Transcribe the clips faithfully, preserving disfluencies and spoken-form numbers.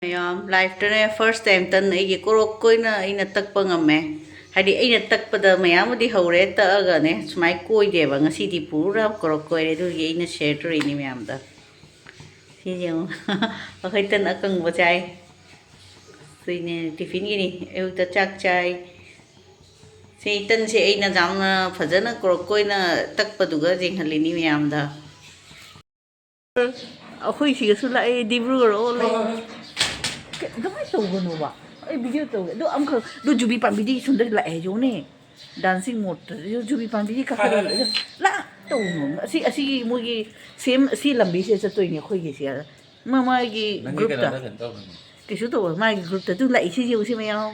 ꯃꯌꯥꯝ, ꯂꯥꯏꯐꯇꯅꯦ first time ꯇꯟ ꯑꯩꯒꯤ ꯀꯣꯔꯣꯛ ꯀꯣꯏꯅ ꯑꯩꯅ ꯇꯛꯄ ꯉꯝꯃꯦ꯫ ꯍꯥꯏꯗꯤ ꯑꯩꯅ ꯇꯛꯄꯗ ꯃꯌꯥꯝꯕꯨꯗꯤ ꯍꯧꯔꯦ ꯇꯛꯑꯒꯅꯦ, ꯁꯨꯃꯥꯏꯅ ꯀꯣꯏꯗꯦꯕ꯫ ꯉꯁꯤꯗꯤ ꯄꯨꯔꯥ ꯀꯣꯔꯣꯛ ꯀꯣꯏꯔꯦ꯫ ꯑꯗꯨꯒꯤ ꯑꯩꯅ ꯁꯦꯌꯔ ꯇꯧꯔꯛꯏꯅꯤ ꯃꯌꯥꯝꯗ꯫ ꯁꯤꯁꯦ ꯌꯦꯡꯉꯨ꯫ ꯑꯩꯈꯣꯏ ꯇꯟ ꯑꯀꯪꯕ ꯆꯥꯏ꯫ ꯁꯤꯅꯦ ꯇꯤꯐꯤꯟꯒꯤꯅꯤ꯫ ꯑꯌꯨꯛꯇ ꯆꯥꯛ ꯆꯥꯏ꯫ ꯁꯤ ꯇꯟꯁꯦ ꯑꯩꯅ ꯌꯥꯝꯅ ꯐꯖꯅ ꯀꯣꯔꯣꯛ ꯀꯣꯏꯅ ꯇꯛꯄꯗꯨꯒ ꯌꯦꯡꯍꯜꯂꯤꯅꯤ ꯃꯌꯥꯝꯗ꯫ ꯑꯩꯈꯣꯏ ꯁꯤꯒꯁꯨ ꯂꯥꯛꯑꯦ, ꯗꯤꯕ꯭ꯔꯨꯒꯔ ꯑꯣꯜꯂꯦ꯫ ꯀ-, ꯑꯗꯨꯃꯥꯏꯅ ꯇꯧꯒꯅꯣꯕ꯫ ꯑꯩ ꯚꯤꯗꯤꯑꯣ ꯇꯧꯒꯦ꯫ ꯑꯗꯣ ꯑꯃꯈꯛ, ꯑꯗꯨ ꯖꯨꯕꯤ ꯄꯥꯝꯕꯤꯗꯤ ꯁꯣꯝꯗ ꯂꯥꯛꯑꯦ, ꯌꯦꯡꯉꯨꯅꯦ꯫ ꯗꯥꯟꯁꯤꯡ ꯃꯣꯠꯇ ꯖꯨꯕꯤ ꯄꯥꯝꯕꯤꯗꯤ ꯀꯥꯈꯠꯂꯛꯑꯦ꯫ ꯑꯗꯣ ꯂꯥꯛ ꯇꯧꯒꯅꯣ꯫ ꯑꯁꯤ, ꯑꯁꯤꯒꯤ ꯃꯣꯏꯒꯤ ꯁꯦꯝ, ꯑꯁꯤ ꯂꯝꯕꯤꯁꯦ ꯆꯠꯇꯣꯏꯅꯦ ꯑꯩꯈꯣꯏꯒꯤꯁꯦ꯫ ꯃꯥ ꯃꯥꯒꯤ ꯅꯪꯒꯤ ꯒ꯭ꯔꯨꯞꯇ꯫ ꯀꯩꯅꯣꯗ ꯀꯩꯅꯣ ꯇꯧꯕꯅꯦ꯫ ꯀꯩꯁꯨ ꯇꯧꯔꯣꯏ꯫ ꯃꯥꯒꯤ ꯒ꯭ꯔꯨꯞꯇ ꯑꯗꯨ ꯂꯥꯛꯏꯁꯤ ꯌꯦꯡꯉꯨꯁꯤ ꯃꯌꯥꯝ꯫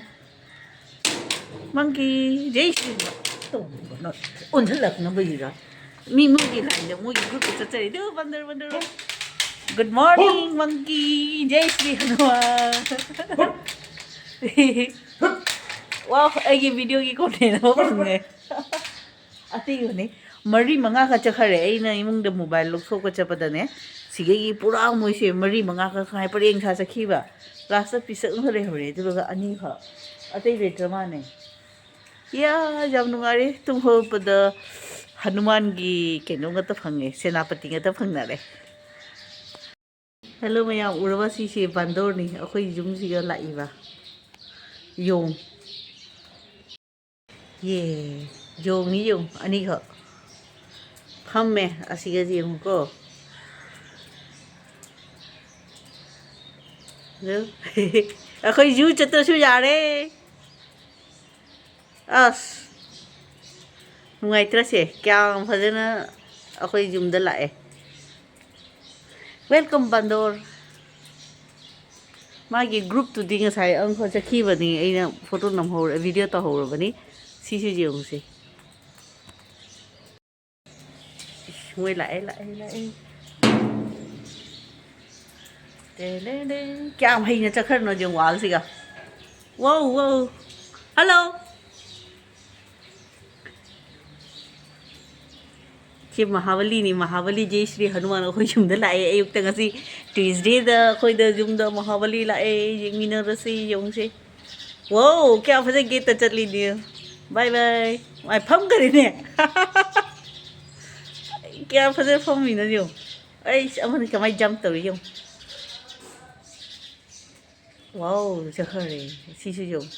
ꯃꯪꯀꯤ, ꯖꯩ ꯁ꯭ꯔꯤ ꯍꯅꯨꯃꯥꯟ꯫ ꯇꯧꯕꯅꯣ꯫ ꯑꯣꯟꯁꯤꯜꯂꯛꯅꯕꯒꯤꯔ? ꯃꯤ ꯃꯣꯏꯒꯤ ꯂꯥꯏꯟꯗ ꯃꯣꯏꯒꯤ ꯒ꯭ꯔꯨꯞꯇ ꯆꯠꯆꯔꯤ꯫ ꯑꯗꯨ ꯕꯟꯗꯔ, ꯕꯟꯗꯔ꯫ Good morning, monkey. ꯖꯩ Shri Hanuman. ꯋꯥ, ꯑꯩꯒꯤ ꯚꯤꯗꯤꯑꯣꯒꯤ ꯀꯣꯟꯇꯦꯟ ꯑꯃ ꯐꯪꯉꯦ꯫ ꯑꯇꯩꯕꯅꯤ꯫ ꯃꯔꯤ ꯃꯉꯥ ꯈꯛ ꯆꯠꯈꯔꯦ꯫ ꯑꯩꯅ ꯏꯃꯨꯡꯗ ꯃꯣꯕꯥꯏꯜ ꯂꯧꯊꯣꯛꯄ ꯆꯠꯄꯗꯅꯦ, ꯁꯤꯒꯩꯒꯤ ꯄꯨꯔꯥ ꯃꯣꯏꯁꯦ ꯃꯔꯤ ꯃꯉꯥ ꯈꯛ ꯉꯥꯏ ꯄꯔꯦꯡ ꯁꯥ ꯆꯠꯈꯤꯕ꯫ ꯂꯥꯁꯇ ꯄꯤꯁꯛ ꯑꯃꯈꯛ ꯂꯩꯍꯧꯔꯦ꯫ ꯑꯗꯨꯒ ꯑꯅꯤꯈꯛ꯫ ꯑꯇꯩ ꯂꯩꯇ꯭ꯔ ꯃꯥꯅꯦ꯫ ꯏꯌꯥ, ꯌꯥꯝ ꯅꯨꯡꯉꯥꯏꯔꯦ꯫ ꯇꯨꯝ ꯍꯧꯒꯠꯄꯗ ꯍꯅꯨꯃꯥꯟꯒꯤ ꯀꯩꯅꯣ ꯉꯥꯛꯇ ꯐꯪꯉꯦ, ꯁꯦꯅꯥꯄꯇꯤ ꯉꯥꯛꯇ ꯐꯪꯅꯔꯦ꯫ ꯍꯦꯜꯂꯣ ꯃꯌꯥꯝ, ꯎꯔꯕ? ꯁꯤꯁꯦ ꯕꯥꯟꯗꯣꯔꯅꯤ, ꯑꯩꯈꯣꯏ ꯌꯨꯝꯁꯤꯒ ꯂꯥꯛꯏꯕ ꯌꯣꯡ꯫ ꯌꯦ, ꯌꯣꯡꯅꯤ ꯌꯣꯡ, ꯑꯅꯤꯈꯛ ꯐꯝꯃꯦ ꯑꯁꯤꯒꯁꯦ ꯌꯦꯡꯉꯨꯀꯣ꯫ ꯑꯗꯨ ꯑꯩꯈꯣꯏ ꯖꯨ ꯆꯠꯇ꯭ꯔꯁꯨ ꯌꯥꯔꯦ꯫ ꯑꯁ, ꯅꯨꯡꯉꯥꯏꯇ꯭ꯔꯁꯦ? ꯀꯌꯥꯝ ꯐꯖꯅ ꯑꯩꯈꯣꯏ ꯌꯨꯝꯗ ꯂꯥꯛꯑꯦ꯫ Welcome, ꯕꯟꯗꯣꯔ꯫ ꯃꯥꯒꯤ ꯒ꯭ꯔꯨꯞꯇꯨꯗꯤ ꯉꯁꯥꯏ ꯑꯃꯈꯛ ꯆꯠꯈꯤꯕꯅꯤ, ꯑꯩꯅ ꯐꯣꯇꯣ ꯅꯝꯍꯧꯔ-, ꯚꯤꯗꯤꯑꯣ ꯇꯧꯍꯧꯔꯕꯅꯤ꯫ ꯁꯤꯁꯨ ꯌꯦꯡꯉꯨꯁꯦ꯫ ꯏꯁ, ꯃꯣꯏ ꯂꯥꯛꯑꯦ, ꯂꯥꯛꯑꯦ, ꯂꯥꯛꯑꯦ꯫ ꯇꯦ ꯂꯦ ꯂꯦ꯫ ꯀꯌꯥꯝ ꯍꯩꯅ ꯆꯠꯈ꯭ꯔꯅꯣ ꯌꯦꯡꯉꯨ, ꯋꯥꯜꯁꯤꯒ꯫ ꯋꯧ, ꯋꯧ꯫ ꯍꯜꯂꯣ꯫ ꯁꯤ ꯃꯍꯥꯕꯂꯤꯅꯤ, ꯃꯍꯥꯕꯂꯤ ꯖꯩ ꯁ꯭ꯔꯤ ꯍꯅꯨꯃꯥꯟ ꯑꯩꯈꯣꯏ ꯌꯨꯝꯗ ꯂꯥꯛꯑꯦ ꯑꯌꯨꯛꯇ꯫ ꯉꯁꯤ Tuesdayꯗ ꯑꯩꯈꯣꯏꯗ ꯌꯨꯝꯗ ꯃꯍꯥꯕꯂꯤ ꯂꯥꯛꯑꯦ꯫ ꯌꯦꯡꯃꯤꯟꯅꯔꯁꯤ, ꯌꯦꯡꯁꯦ꯫ Wow, ꯀꯌꯥ ꯐꯖꯩ, gateꯇ ꯆꯠꯂꯤꯅꯦ꯫ Bye bye꯫ ꯃꯥꯏ ꯐꯝꯈꯔꯦꯅꯦ꯫ ꯀꯌꯥ ꯐꯖꯅ ꯐꯝꯃꯤꯅꯣ ꯌꯦꯡꯉꯨ꯫ ꯑꯩꯁ, ꯑꯃꯅ ꯀꯃꯥꯏꯅ jump ꯇꯧꯔꯤ ꯌꯦꯡꯉꯨ꯫ Wow, ꯆꯠꯈ꯭ꯔꯦ꯫ ꯁꯤꯁꯨ ꯌꯦꯡꯉꯨ꯫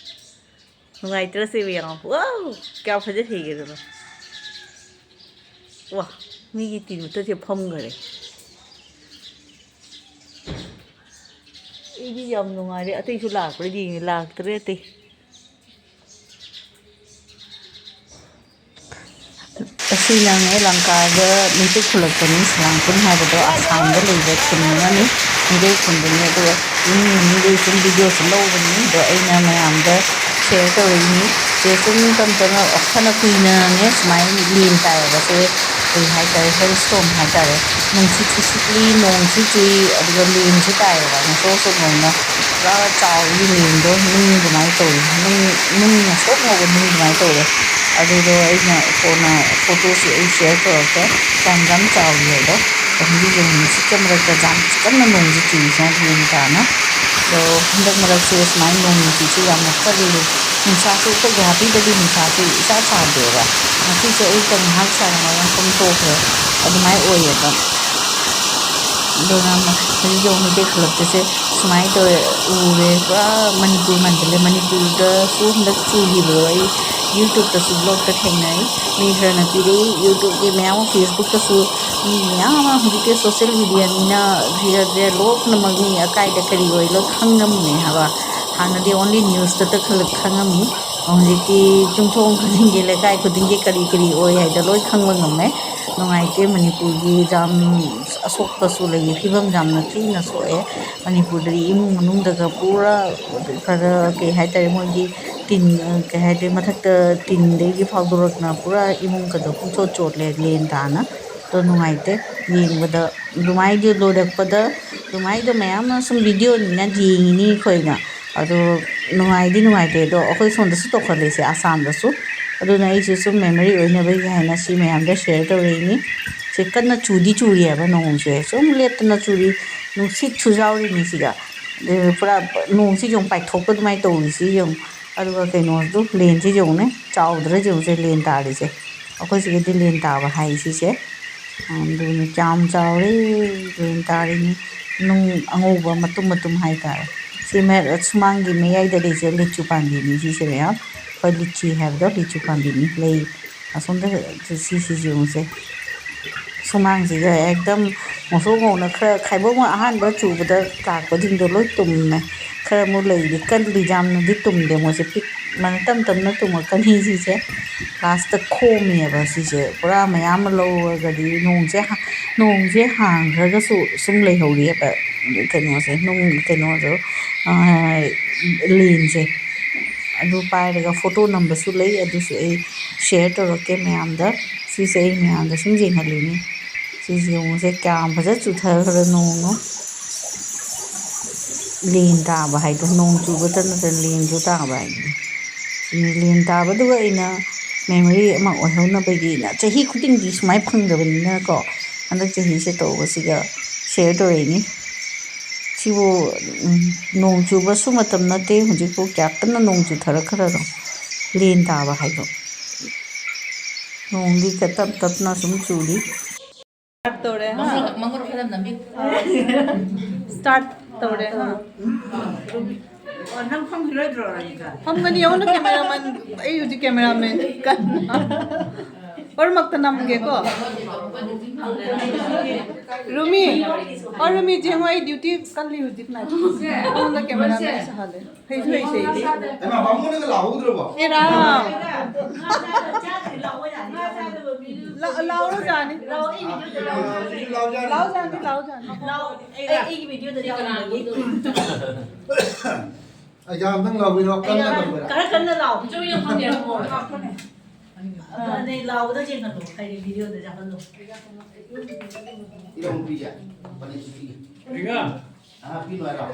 ꯅꯨꯡꯉꯥꯏꯇ꯭ꯔꯥ ꯁꯤꯕꯨ ꯌꯦꯡꯉꯣ꯫ Wow! ꯀꯌꯥ ꯐꯖ ꯍꯩꯒꯦꯗꯅꯣ꯫ ꯋꯥ! ꯃꯤꯒꯤ ꯇꯤꯟ ꯃꯊꯛꯁꯤꯗ ꯐꯝꯈꯔꯦ꯫ ꯑꯩꯗꯤ ꯌꯥꯝ ꯅꯨꯡꯉꯥꯏꯔꯦ꯫ ꯑꯇꯩꯁꯨ ꯂꯥꯛꯄ꯭ꯔꯥ ꯌꯦꯡꯉꯦ꯫ ꯂꯥꯛꯇ꯭ꯔꯦ ꯑꯇꯩ꯫ ꯑꯁꯤꯅꯅꯦ, ꯂꯪꯀꯥꯗ ꯃꯤꯇꯩ ꯈꯨꯜꯂꯛꯄꯅꯤ꯫ ꯁꯂꯥꯡꯄꯨꯟ ꯍꯥꯏꯕꯗꯣ ꯑꯁꯥꯝꯗ ꯂꯩꯕ ꯈꯨꯟ ꯑꯃꯅꯤ꯫ ꯃꯤꯇꯩ ꯈꯨꯟꯗꯨꯅꯤ꯫ ꯑꯗꯨꯒ ꯃꯤ ꯃꯤꯗꯩ ꯁꯨꯝ videoꯁꯨ ꯂꯧꯕꯅꯤ꯫ ꯑꯗꯣ ꯑꯩꯅ ꯃꯌꯥꯝꯗ share ꯇꯧꯔꯛꯏꯅꯤ꯫ ꯁꯦ ꯁꯨꯝ ꯇꯞ ꯇꯞꯅ ꯐꯅ ꯀꯨꯏꯅꯅꯦ ꯁꯨꯃꯥꯏꯅ ꯂꯦꯟ ꯇꯥꯏꯌꯦꯕ꯫ ꯁꯦ ꯀꯩ ꯍꯥꯏꯇꯥꯔꯦ, hailstorm ꯍꯥꯏꯇꯥꯔꯦ꯫ ꯅꯨꯡꯁꯤꯠꯁꯨ ꯁꯤꯠꯂꯤ, ꯅꯣꯡꯁꯨ ꯆꯨꯏ, ꯑꯗꯨꯒ ꯂꯦꯟꯁꯨ ꯇꯥꯏꯌꯦꯕ꯫ ꯉꯁꯣꯛ ꯉꯁꯣꯛ ꯅꯣꯡꯅ ꯄꯨꯔꯥ ꯆꯥꯎꯕꯒꯤ ꯂꯦꯟꯗꯣ ꯅꯨꯡ ꯑꯗꯨꯃꯥꯏꯅ ꯇꯧꯏ꯫ ꯅꯨꯡ, ꯅꯨꯡ ꯉꯁꯣꯛ ꯉꯧꯕ ꯅꯨꯡ ꯑꯗꯨꯃꯥꯏꯅ ꯇꯧꯔꯦ꯫ ꯑꯗꯨꯗꯣ ꯑꯩꯅ ꯀꯣꯟꯅ photoꯁꯨ ꯑꯩ share ꯇꯧꯔꯛꯀꯦ꯫ ꯀꯌꯥꯝ ꯌꯥꯝ ꯆꯥꯎꯒꯦ ꯍꯥꯏꯗꯣ꯫ ꯍꯧꯖꯤꯛ ꯌꯦꯡꯉꯨ, ꯅꯨꯡꯁꯤꯠꯀ ꯃꯔꯛꯇ ꯌꯥꯝ ꯀꯟꯅ ꯅꯣꯡꯁꯦ ꯆꯨꯏ ꯁꯨꯃꯥꯏꯅ ꯂꯦꯟ ꯇꯥꯅ꯫ ꯑꯗꯣ ꯍꯟꯗꯛ ꯃꯔꯛꯁꯦ ꯁꯨꯃꯥꯏꯅ ꯅꯣꯡ ꯅꯨꯡꯁꯤꯠꯁꯦ ꯌꯥꯝꯅ ꯀꯜꯂꯤ꯫ ꯅꯨꯡꯁꯥꯁꯨ ꯑꯩꯈꯣꯏ ꯒꯨꯍꯥꯇꯤꯗꯗꯤ ꯅꯨꯡꯁꯥꯁꯦ ꯏꯁꯥ ꯁꯥꯗꯦꯕ꯫ ꯉꯁꯤꯁꯨ ꯑꯌꯨꯛꯇ ꯉꯥꯏꯍꯥꯛ ꯁꯥꯔꯝꯃꯒ ꯄꯨꯡ ꯊꯣꯛꯈ꯭ꯔꯦ꯫ ꯑꯗꯨꯃꯥꯏꯅ ꯑꯣꯏꯌꯦꯕ꯫ ꯑꯗꯨꯅ ꯃ-, ꯍꯧꯖꯤꯛ ꯌꯦꯡꯉꯨ, ꯃꯩꯇꯩ ꯈꯨꯜꯂꯛꯇꯁꯦ ꯁꯨꯃꯥꯏꯅ ꯇꯧꯔꯦ, ꯎꯔꯦ, ꯄꯨꯔꯥ ꯃꯅꯤꯄꯨꯔ ꯃꯥꯟꯁꯤꯜꯂꯦ꯫ ꯃꯅꯤꯄꯨꯔꯗꯁꯨ ꯍꯟꯗꯛ ꯆꯨꯈꯤꯕꯗꯣ ꯑꯩ YouTubeꯇꯁꯨ vlogꯇ ꯊꯦꯡꯅꯩ꯫ ꯃꯤ ꯈꯔꯅ ꯄꯤꯔꯛꯏ, YouTubeꯀꯤ ꯃꯌꯥꯝ ꯑꯃ, Facebookꯇꯁꯨ ꯃꯤ ꯃꯌꯥꯝ ꯑꯃ, ꯍꯧꯖꯤꯛꯇꯤ social mediaꯅꯤꯅ ꯖꯦ-, ꯖꯦ-, ꯂꯣꯏꯅꯃꯛ ꯃꯤ ꯑꯀꯥꯏꯗ ꯀꯔꯤ ꯑꯣꯏ ꯂꯣꯏ ꯈꯪꯉꯝꯃꯤꯅꯦ ꯍꯥꯏꯕ꯫ ꯍꯥꯟꯅꯗꯤ only newsꯇꯇ ꯈꯜꯂꯛ-, ꯈꯪꯉꯝꯃꯤ꯫ ꯍꯧꯖꯤꯛꯇꯤ ꯌꯨꯝꯊꯣꯡ ꯈꯨꯗꯤꯡꯒꯤ, ꯂꯩꯀꯥꯏ ꯈꯨꯗꯤꯡꯒꯤ ꯀꯔꯤ ꯀꯔꯤ ꯑꯣꯏ ꯍꯥꯏꯗꯣ ꯂꯣꯏ ꯈꯪꯕ ꯉꯝꯃꯦ꯫ ꯅꯨꯡꯉꯥꯏꯇꯦ, ꯃꯅꯤꯄꯨꯔꯒꯤ ꯌꯥꯝ ꯑꯁꯣꯛꯄꯁꯨ ꯂꯩꯌꯦ, ꯐꯤꯕꯝ ꯌꯥꯝꯅ ꯊꯤꯅ ꯁꯣꯛꯑꯦ꯫ ꯃꯅꯤꯄꯨꯔꯗꯗꯤ ꯏꯃꯨꯡ ꯃꯅꯨꯡꯗꯒ ꯄꯨꯔꯥ ꯈꯔ, ꯀꯩ ꯍꯥꯏꯇꯥꯔꯦ, ꯃꯣꯏꯒꯤ ꯇꯤꯟ, ꯀꯩ ꯍꯥꯏꯇꯥꯔꯦ, ꯃꯊꯛꯇ ꯇꯤꯟꯗꯒꯤ ꯐꯥꯎꯗꯣꯔꯛꯇꯅ ꯄꯨꯔꯥ ꯏꯃꯨꯡꯒꯗꯣ ꯄꯨꯡꯆꯣꯠ ꯆꯣꯠꯂꯦ, ꯂꯦꯟ ꯇꯥꯅ꯫ ꯑꯗꯣ ꯅꯨꯡꯉꯥꯏꯇꯦ ꯌꯦꯡꯕꯗ꯫ ꯑꯗꯨꯃꯥꯏꯗꯤ ꯂꯣꯏꯔꯛꯄꯗ, ꯑꯗꯨꯃꯥꯏꯗꯣ ꯃꯌꯥꯝ ꯑꯃ ꯁꯨꯝ videoꯅꯤꯅ ꯌꯦꯡꯉꯤꯅꯤ ꯑꯩꯈꯣꯏꯅ꯫ ꯑꯗꯣ ꯅꯨꯡꯉꯥꯏꯗꯤ ꯅꯨꯡꯉꯥꯏꯇꯦ꯫ ꯑꯗꯣ ꯑꯩꯈꯣꯏ ꯁꯣꯝꯗꯁꯨ ꯇꯧꯈꯠꯂꯤꯁꯦ, ꯑꯁꯥꯝꯗꯁꯨ꯫ ꯑꯗꯨꯅ ꯑꯩꯁꯨ ꯁꯨꯝ memory ꯑꯣꯏꯅꯕꯒꯤ ꯍꯥꯏꯅ ꯁꯤ ꯃꯌꯥꯝꯗ share ꯇꯧꯔꯛꯏꯅꯤ꯫ ꯁꯤ ꯀꯟꯅ ꯆꯨꯗꯤ ꯆꯨꯔꯤꯑꯕ, ꯅꯣꯡꯁꯦ ꯁꯨꯝ ꯂꯦꯞꯇꯅ ꯆꯨꯔꯤ, ꯅꯨꯡꯁꯤꯠꯁꯨ ꯌꯥꯎꯔꯤꯅꯤ ꯁꯤꯗ꯫ ꯑꯗꯨ ꯄꯨꯔꯥ ꯅꯣꯡꯁꯤ ꯌꯦꯡꯉꯨ, ꯄꯥꯏꯊꯣꯛꯄ ꯑꯗꯨꯃꯥꯏꯅ ꯇꯧꯔꯤꯁꯤ ꯌꯦꯡꯉꯨ꯫ ꯑꯗꯨꯒ ꯀꯩꯅꯣꯗꯨ, ꯂꯦꯟꯁꯤ ꯌꯦꯡꯉꯨꯅꯦ, ꯆꯥꯎꯗ꯭ꯔꯥ ꯌꯦꯡꯉꯨꯁꯦ, ꯂꯦꯟ ꯇꯥꯔꯤꯁꯦ꯫ ꯑꯩꯈꯣꯏ ꯁꯤꯒꯗꯤ ꯂꯦꯟ ꯇꯥꯕ ꯍꯥꯏ ꯁꯤꯁꯦ꯫ ꯑꯗꯨꯅ ꯀꯌꯥꯝ ꯆꯥꯎꯔꯦ, ꯂꯦꯟ ꯇꯥꯔꯤꯅꯤ꯫ ꯅꯨꯡ ꯑꯉꯧꯕ ꯃꯇꯨꯝ ꯃꯇꯨꯝ ꯍꯥꯏꯇꯥꯔꯦ꯫ ꯁꯤ ꯃꯌꯥ-, ꯁꯨꯃꯥꯡꯒꯤ ꯃꯌꯥꯏꯗ ꯂꯩꯁꯦ ꯂꯤꯆꯨ ꯄꯥꯝꯕꯤꯅꯤ ꯁꯤꯁꯦ ꯃꯌꯥꯝ꯫ ꯑꯩꯈꯣꯏ ꯂꯤꯆꯤ ꯍꯥꯏꯕꯗꯣ, ꯂꯤꯆꯨ ꯄꯥꯝꯕꯤꯅꯤ꯫ ꯂꯩ ꯑꯁꯣꯝꯗ ꯁꯤꯁꯤ ꯌꯦꯡꯉꯨꯁꯦ꯫ ꯁꯨꯃꯥꯡꯁꯤꯒ ꯑꯦꯛꯗꯝ ꯉꯧꯁꯣꯛ ꯉꯧꯅ ꯈꯔ ꯈꯥꯏꯕꯣꯛ ꯑꯍꯥꯟꯕ ꯆꯨꯕꯗ ꯂꯥꯛꯄꯁꯤꯡꯗꯣ ꯂꯣꯏ ꯇꯨꯝꯃꯦ꯫ ꯈꯔ ꯑꯃꯨꯛ ꯂꯩꯔꯤ ꯀꯜꯂꯤ, ꯌꯥꯝꯅꯗꯤ ꯇꯨꯝꯗꯦ ꯃꯣꯏꯁꯦ, ꯄꯤꯛ-, ꯇꯞ ꯇꯞꯅ ꯇꯨꯝꯃꯛꯀꯅꯤ ꯁꯤꯁꯦ꯫ Lastꯇ ꯈꯣꯝꯃꯦꯕ ꯁꯤꯁꯦ꯫ ꯄꯨꯔꯥ ꯃꯌꯥꯝ ꯑꯃ ꯂꯧꯔꯒꯗꯤ ꯅꯣꯡꯁꯦ ꯍꯥ-, ꯅꯣꯡꯁꯦ ꯍꯥꯡꯈ꯭ꯔꯒꯁꯨ ꯁꯨꯝ ꯂꯩꯍꯧꯔꯤꯑꯕ ꯀꯩꯅꯣꯁꯦ, ꯅꯨꯡ-, ꯀꯩꯅꯣꯗꯣ, ꯑꯥ, ꯂꯦꯟꯁꯦ꯫ ꯑꯗꯨ ꯄꯥꯏꯔꯒ photo ꯅꯝꯕꯁꯨ ꯂꯩ, ꯑꯗꯨꯁꯨ ꯑꯩ share ꯇꯧꯔꯛꯀꯦ ꯃꯌꯥꯝꯗ꯫ ꯁꯤꯁꯦ ꯑꯩ ꯃꯌꯥꯝꯗ ꯁꯨꯝ ꯌꯦꯡꯍꯜꯂꯤꯅꯤ꯫ ꯁꯤꯁꯦ ꯌꯦꯡꯉꯨꯁꯦ, ꯀꯌꯥꯝ ꯐꯖ ꯆꯨꯊꯈ꯭ꯔꯦ ꯅꯣꯡꯅꯣ꯫ ꯂꯦꯟ ꯇꯥꯕ ꯍꯥꯏꯗꯣ, ꯅꯣꯡ ꯆꯨꯕꯇ ꯅꯠꯇꯅ ꯂꯦꯟꯁꯨ ꯇꯥꯕ ꯍꯥꯏꯗꯨꯅꯤ꯫ ꯁꯤꯅꯤ ꯂꯦꯟ ꯇꯥꯕꯗꯨꯒ ꯑꯩꯅ memory ꯑꯃ ꯑꯣꯏꯍꯧꯅꯕꯒꯤꯅ, ꯆꯍꯤ ꯈꯨꯗꯤꯡꯒꯤ ꯁꯨꯃꯥꯏꯅ ꯐꯪꯗꯕꯅꯤꯅꯀꯣ, ꯍꯟꯗꯛ ꯆꯍꯤꯁꯦ ꯇꯧꯕꯁꯤꯒ share ꯇꯧꯔꯛꯏꯅꯤ꯫ ꯁꯤꯕꯨ, ꯎꯝ, ꯅꯣꯡ ꯆꯨꯕꯁꯨ ꯃꯇꯝ ꯅꯠꯇꯦ, ꯍꯧꯖꯤꯛꯄꯨ ꯀꯌꯥ ꯀꯟꯅ ꯅꯣꯡ ꯆꯨꯊꯔꯛꯈ꯭ꯔꯅꯣ, ꯂꯦꯟ ꯇꯥꯕ ꯍꯥꯏꯗꯣ꯫ ꯅꯣꯡꯗꯤ ꯇꯞ ꯇꯞꯅ ꯁꯨꯝ ꯆꯨꯔꯤ꯫ Start ꯇꯧꯔꯦ, ꯍꯥ? ꯃꯉꯣꯟꯗ ꯈꯔ ꯅꯝꯕꯤ꯫ Start ꯇꯧꯔꯦ, ꯍꯥ? ꯑꯣ, ꯅꯪ ꯐꯝꯈꯤꯔꯣꯏꯗ꯭ꯔꯣ, ꯔꯣꯅꯤꯀꯥ? ꯐꯝꯒꯅꯤ, ꯌꯦꯡꯉꯨꯅ, cameraman꯫ ꯑꯩ ꯍꯧꯖꯤꯛ cameraman ꯀꯟꯅ꯫ ꯃꯔꯛ ꯃꯔꯛꯇ ꯅꯝꯒꯦꯀꯣ꯫ ꯔꯨꯃꯤ, ꯑꯣ, ꯔꯨꯃꯤ, ꯌꯦꯡꯉꯣ, ꯑꯩ duty ꯀꯜꯂꯤ ꯍꯧꯖꯤꯛ night꯫ ꯃꯉꯣꯟꯗ cameraman ꯁꯥꯍꯜꯂꯦ꯫ ꯍꯩꯁꯨ ꯍꯩꯁꯦ ꯑꯩꯗꯤ꯫ ꯍꯩꯃꯥ, ꯕꯥꯃꯣꯟꯅꯒ ꯂꯥꯎꯍꯧꯗ꯭ꯔꯕꯣ? ꯑꯦꯔꯥ! ꯂꯥ-, ꯂꯥꯎꯔꯖꯥꯠꯅꯤ꯫ ꯂꯥꯎꯖꯥꯠꯅꯤ, ꯂꯥꯎꯖꯥꯠꯅꯤ꯫ ꯑꯩ ꯑꯝꯇꯪ ꯂꯥꯎꯕꯤꯔꯣ, ꯀꯟꯅ ꯇꯧꯕꯤꯔꯣ꯫ ꯈꯔ ꯀꯟꯅ ꯂꯥꯎ꯫ ꯑꯗꯨꯅꯦ, ꯂꯥꯎꯕꯗꯣ ꯌꯦꯡꯍꯜꯂꯣ, ꯍꯥꯏꯗꯤ videoꯗ ꯌꯥꯎꯍꯜꯂꯣ꯫ ꯏꯔꯝ ꯄꯤꯒꯦ, ꯄꯅꯤꯁꯨ ꯄꯤꯒꯦ꯫ ꯄꯤꯒ? ꯑꯥ, ꯄꯤꯅꯨ ꯍꯥꯏꯔꯣ?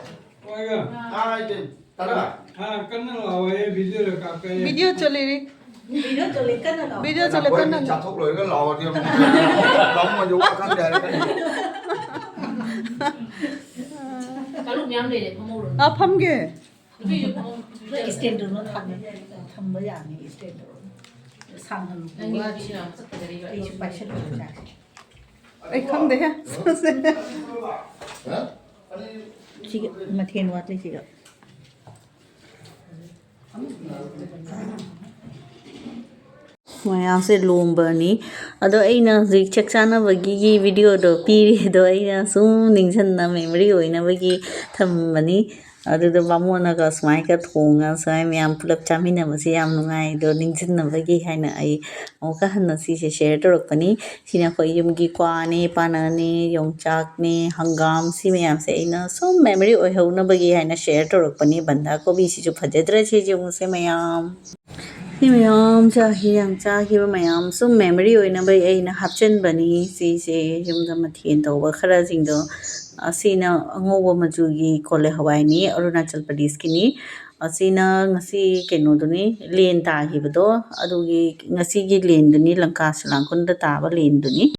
ꯄꯤꯒ? ꯑꯥ, ꯏꯆꯦ, ꯇꯔꯥ? ꯑꯥ, ꯀꯟꯅ ꯂꯥꯎꯋꯦ, videoꯗ ꯀꯥꯞꯄꯦ꯫ Video ꯆꯠꯂꯤꯔꯤ꯫ ꯚꯤꯗꯤꯑꯣ ꯆꯠꯂꯦ, ꯀꯟꯅ ꯂꯥꯎ꯫ ꯚꯤꯗꯤꯑꯣ ꯆꯠꯂꯦ, ꯀꯟꯅ ꯂꯥꯎ꯫ ꯆꯥꯊꯣꯛ ꯂꯣꯏꯔꯒ ꯂꯥꯎꯔꯗꯤ ꯑꯃꯨꯛ ꯂꯥꯎꯔꯝꯃꯣꯏ, ꯋꯥ ꯈꯪꯗꯦ ꯍꯥꯏꯔꯛꯀꯅꯤ꯫ ꯀꯥꯡꯂꯨꯞ ꯃꯌꯥꯝ ꯂꯩꯔꯦ, ꯐꯝꯍꯧꯔꯣ꯫ ꯑꯥ, ꯐꯝꯒꯦ꯫ ꯅꯨꯄꯤꯁꯨ ꯐꯝꯍꯧ-, ꯅꯣꯏ ꯏꯁꯇꯦꯟꯗꯔꯣ ꯊꯝ-, ꯊꯝꯕ ꯌꯥꯅꯤ, ꯏꯁꯇꯦꯟꯗꯔꯣ꯫ ꯁꯥꯡꯍꯜꯂꯨ꯫ ꯅꯪꯒꯤ ꯅꯨꯄꯤꯁꯤꯅ ꯆꯠꯀꯗꯧꯔꯤꯕ꯫ ꯑꯩꯁꯨ ꯄꯥꯏꯁꯜꯂꯨꯔꯦ꯫ ꯑꯩ ꯈꯪꯗꯦꯍꯦ꯫ ꯁꯤꯒ ꯃꯊꯦꯜ ꯋꯥꯠꯂꯤꯁꯤꯒ꯫ ꯃꯌꯥꯝꯁꯦ ꯂꯣꯡꯕꯅꯤ꯫ ꯑꯗꯣ ꯑꯩꯅ ꯍꯧꯖꯤꯛ ꯆꯥꯛ ꯆꯥꯅꯕꯒꯤ ꯚꯤꯗꯤꯑꯣꯗꯣ ꯄꯤꯔꯤ, ꯑꯗꯣ ꯑꯩꯅ ꯁꯨꯝ ꯅꯤꯡꯁꯤꯡꯅ memory ꯑꯣꯏꯅꯕꯒꯤ ꯊꯝꯕꯅꯤ꯫ ꯑꯗꯨꯗ ꯕꯥꯃꯣꯟꯅꯒ ꯁꯨꯃꯥꯏꯅꯒ ꯊꯣꯡꯉꯒ ꯁꯨꯃꯥꯏꯅ ꯃꯌꯥꯝ ꯄꯨꯂꯞ ꯆꯥꯃꯤꯟꯅꯕꯁꯦ ꯌꯥꯝ ꯅꯨꯡꯉꯥꯏ꯫ ꯑꯗꯣ ꯅꯤꯡꯁꯤꯡꯅꯕꯒꯤ ꯍꯥꯏꯅ ꯑꯩ ꯑꯃꯨꯛꯀ ꯍꯟꯅ ꯁꯤꯁꯦ share ꯇꯧꯔꯛꯄꯅꯤ꯫ ꯁꯤꯅ ꯑꯩꯈꯣꯏ ꯌꯨꯝꯒꯤ ꯀ꯭ꯋꯥꯅꯦ, ꯄꯥꯅꯅꯦ, ꯌꯣꯡꯆꯥꯛꯅꯦ, ꯍꯪꯒꯥꯝ, ꯁꯤ ꯃꯌꯥꯝꯁꯦ ꯑꯩꯅ ꯁꯨꯝ memory ꯑꯣꯏꯍꯧꯅꯕꯒꯤ ꯍꯥꯏꯅ share ꯇꯧꯔꯛꯄꯅꯤ꯫ ꯕꯟꯙꯥ ꯀꯣꯕꯤꯁꯤꯁꯨ ꯐꯖꯗ꯭ꯔꯥ? ꯁꯤ ꯌꯦꯡꯉꯨꯁꯦ ꯃꯌꯥꯝ꯫ ꯁꯤ ꯃꯌꯥꯝ ꯆꯥꯈꯤ-, ꯌꯥꯝ ꯆꯥꯈꯤꯕ ꯃꯌꯥꯝ ꯁꯨꯝ memory ꯑꯣꯏꯅꯕ ꯑꯩꯅ ꯍꯥꯞꯆꯤꯟꯕꯅꯤ꯫ ꯁꯤꯁꯦ ꯌꯨꯝꯗ ꯃꯊꯦꯜ ꯇꯧꯕ ꯈꯔꯁꯤꯡꯗꯣ꯫ ꯑꯁꯤꯅ ꯑꯉꯧꯕ ꯃꯆꯨꯒꯤ ꯀꯣꯂꯤ ꯍꯋꯥꯏꯅꯤ, ꯑꯔꯨꯅꯥꯆꯜ ꯄ꯭ꯔꯗꯦꯁꯀꯤꯅꯤ꯫ ꯑꯁꯤꯅ ꯉꯁꯤ ꯀꯩꯅꯣꯗꯨꯅꯤ, ꯂꯦꯟ ꯇꯥꯈꯤꯕꯗꯣ, ꯑꯗꯨꯒꯤ ꯉꯁꯤꯒꯤ ꯂꯦꯟꯗꯨꯅꯤ, ꯂꯪꯀꯥ ꯁꯂꯥꯡꯈꯨꯟꯗ ꯇꯥꯕ ꯂꯦꯟꯗꯨꯅꯤ꯫